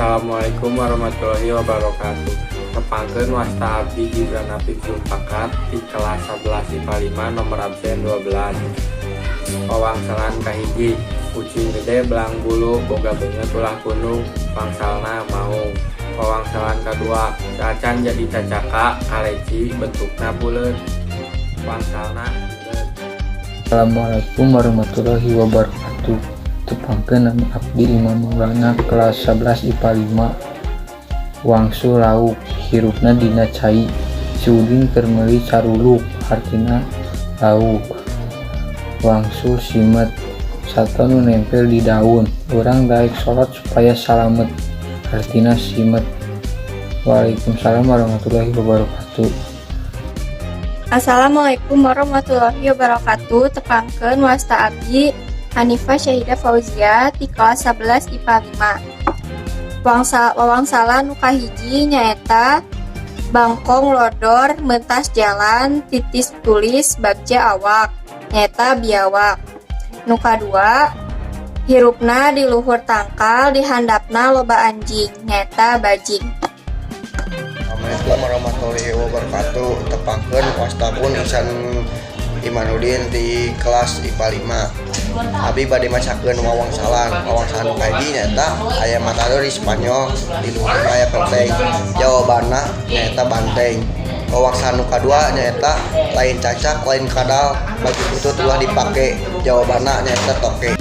Assalamualaikum warahmatullahi wabarakatuh. Tepangkeun, wasta abdi Gibran Afif Zulfakar di kelas 11 IPA 5, nomor absen 12. Wawangsalan kahiji, ucing gede belang bulu boga beungeut ulah pundung, wangsalna maung. Wawangsalan kadua, saacan jadi cacaka kaleci bentukna buleut, wangsalna hileud. Assalamualaikum warahmatullahi wabarakatuh. Tepangkeun, nami abdi Imam Maulana, kelas 11 IPA 5. Wangsul lauk hirupna dina cai. Si Udin keur meuli caruluk, hartina lauk. Wangsul simet, sato nu nempel di daun. Urang daek salat supaya salamet, hartina simet. Waalaikumsalam warahmatullahi wabarakatuh. Assalamualaikum warahmatullahi wabarakatuh. Tepangkeun, wasta abdi Hanifah Syahida Fauzia ti kelas 11 IPA 5. Wawangsalan nu kahiji nyaeta bangkong lodor mentas jalan titis tulis bagja awak, nyaeta biawak. Nu kadua, hirupna di luhur tangkal di handapna loba anjing, nyaeta bajing. Assalamualaikum warahmatullahi wabarakatuh. Tepangkeun, wasta pun Ihsan Imanuddin di kelas IPA 5. Abi bade macakeun wawangsalan. Wawangsalan nu kahiji nyaeta aya matador di Spanyol, di luhur aya kelteng, jawabanna nyaeta banteng. Wawangsalan nu kadua nyaeta lain cacak lain kadal, baju butut ulah dipake, jawabanna nyaeta toke.